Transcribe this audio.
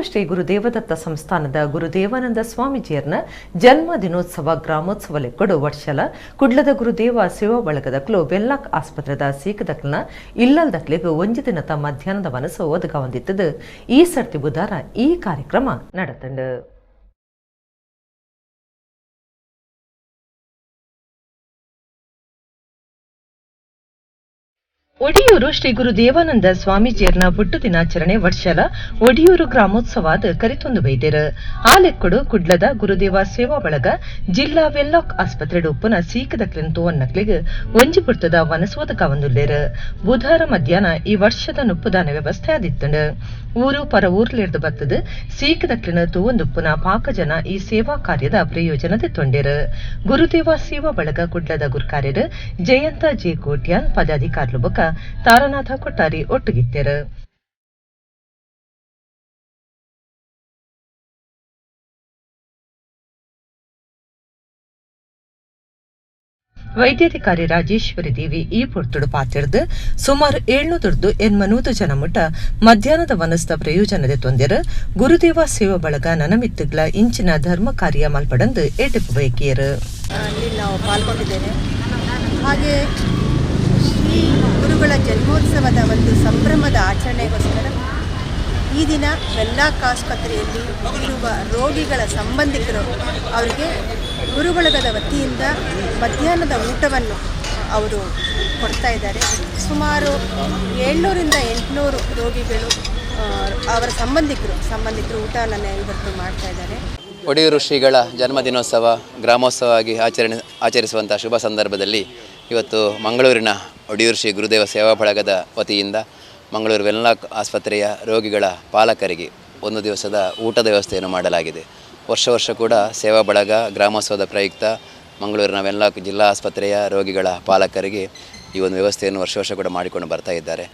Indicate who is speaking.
Speaker 1: Shri Gurudevadatta ಸಂಸ್ಥಾನದ ಗುರುದೇವಾನಂದ ಸ್ವಾಮೀಜಿಯರ್ನ ಜನ್ಮ ದಿನೋತ್ಸವ ಗ್ರಾಮೋತ್ಸವ ಲೆಕ್ಕಡು ವರ್ಷಲ ಕುಡ್ಲದ ಗುರುದೇವ ಸೇವಾ ಬಳಗದಕ್ಲು ವೆನ್ಲಾಕ್ ಆಸ್ಪತ್ರೆದ ಸೀಕದಕ್ಲನ ಇಲ್ಲಲ್ದಕ್ಲೆಗ್ ಒಂಜಿ ದಿನದ ಮಧ್ಯಾಹ್ನದ ಮನಸ್ಸು ಒದಗವಂದಿತ್ತದು. ಈ ಸರ್ತಿ ಬುಧಾರ ಈ ಕಾರ್ಯಕ್ರಮ ನಡೆತಂಡು. ಒಡಿಯೂರು ಶ್ರೀ ಗುರು ದೇವಾನಂದ ಸ್ವಾಮೀಜಿಯರ್ನ ಪುಟ್ಟು ದಿನಾಚರಣೆ ವರ್ಷಲ ಒಡಿಯೂರು ಗ್ರಾಮೋತ್ಸವಾದ ಕರಿತೊಂದು ಬೈದೆರು. ಆ ಲೆಕ್ಕಡು ಕುಡ್ಲದ ಗುರುದೇವ ಸೇವಾ ಬಳಗ ಜಿಲ್ಲಾ ವೆನ್ಲಾಕ್ ಆಸ್ಪತ್ರೆ ಉಪ್ಪುನ ಸೀಕದಕ್ಲೆನ್ ತೋವನ್ನಕ್ಲೆಗ್ ಒಂಜಿ ಪುರ್ತದ ವನಸೋದಕ ಒಂದುಲ್ಲೇರು. ಬುಧಾರ ಮಧ್ಯಾಹ್ನ ಈ ವರ್ಷದ ನುಪ್ಪುದಾನ ವ್ಯವಸ್ಥೆ ಆದಿತ್ತಂಡು. ಊರು ಪರ ಊರ್ಲೆರ್ದು ಬತ್ತದು ಸೀಕದಕ್ಲೆನ್ ತೂವೊಂದುಪ್ಪುನ ಪಾಕ ಜನ ಈ ಸೇವಾ ಕಾರ್ಯದ ಪ್ರಯೋಜನದ ತೊಂಡೆರು. ಗುರುದೇವ ಸೇವಾ ಬಳಗ ಕುಡ್ಲದ ಗುರ್ಕಾರ್ಯರು ಜಯಂತ ಜೆ ಕೋಟ್ಯಾನ್, ಪದಾಧಿಕಾರಿಲು ಬೊಕ್ಕ ತಾರನಾಥ ಕೊಟ್ಟಾರಿ ಒಟ್ಟುಗಿತ್ತೆರು. ವೈದ್ಯಾಧಿಕಾರಿ ರಾಜೇಶ್ವರಿ ದೇವಿ ಈ ಪೊರ್ತುಡು ಪಾತಿರ್ದು ಸುಮಾರು 780 ಜನ ಮುಟ್ಟ ಮಧ್ಯಾಹ್ನದ ವನಸ್ದ ಪ್ರಯೋಜನದ ತೊಂದರೆ. ಗುರುದೇವ ಸೇವಾ ಬಳಗ ನನಮಿತ್ತುಗಳ ಇಂಚಿನ ಧರ್ಮ ಕಾರ್ಯ ಮಲ್ಪಡಂದು ಏಟು ಬಯಕಿಯರು.
Speaker 2: ಅಲ್ಲಿ ನಾವು ಪಾಲ್ಗೊಂಡಿದ್ದೇನೆ. ಹಾಗೆ ಶ್ರೀ ಗುರುಗಳ ಜನ್ಮೋತ್ಸವದ ಒಂದು ಸಂಭ್ರಮದ ಆಚರಣೆಗೋಸ್ಕರ ಈ ದಿನ ವೆನ್ಲಾಕ್ ಆಸ್ಪತ್ರೆಯಲ್ಲಿ ಇರುವ ರೋಗಿಗಳ ಸಂಬಂಧಿಕರು ಅವರಿಗೆ ಗುರುಬಳಗದ ವತಿಯಿಂದ ಮಧ್ಯಾಹ್ನದ ಊಟವನ್ನು ಅವರು ಕೊಡ್ತಾ ಇದ್ದಾರೆ. ಸುಮಾರು 700ರಿಂದ 800 ರೋಗಿಗಳು ಅವರ ಸಂಬಂಧಿಕರು ಊಟವನ್ನು ಇವತ್ತು ಮಾಡ್ತಾ ಇದ್ದಾರೆ.
Speaker 3: ಒಡಿಯೂರು ಶ್ರೀಗಳ ಜನ್ಮದಿನೋತ್ಸವ ಗ್ರಾಮೋತ್ಸವವಾಗಿ ಆಚರಿಸುವಂಥ ಶುಭ ಸಂದರ್ಭದಲ್ಲಿ ಇವತ್ತು ಮಂಗಳೂರಿನ ಒಡಿಯೂರು ಶ್ರೀ ಗುರುದೇವ ಸೇವಾ ಬಳಗದ ವತಿಯಿಂದ ಮಂಗಳೂರು ವೆನ್ಲಾಕ್ ಆಸ್ಪತ್ರೆಯ ರೋಗಿಗಳ ಪಾಲಕರಿಗೆ ಒಂದು ದಿವಸದ ಊಟದ ವ್ಯವಸ್ಥೆಯನ್ನು ಮಾಡಲಾಗಿದೆ. ವರ್ಷ ವರ್ಷ ಕೂಡ ಸೇವಾ ಬಳಗ ಗ್ರಾಮೋತ್ಸವದ ಪ್ರಯುಕ್ತ ಮಂಗಳೂರಿನ ವೆನ್ಲಾಕ್ ಜಿಲ್ಲಾ ಆಸ್ಪತ್ರೆಯ ರೋಗಿಗಳ ಪಾಲಕರಿಗೆ ಈ ಒಂದು ವ್ಯವಸ್ಥೆಯನ್ನು ವರ್ಷ ವರ್ಷ ಕೂಡ ಮಾಡಿಕೊಂಡು ಬರ್ತಾ ಇದ್ದಾರೆ.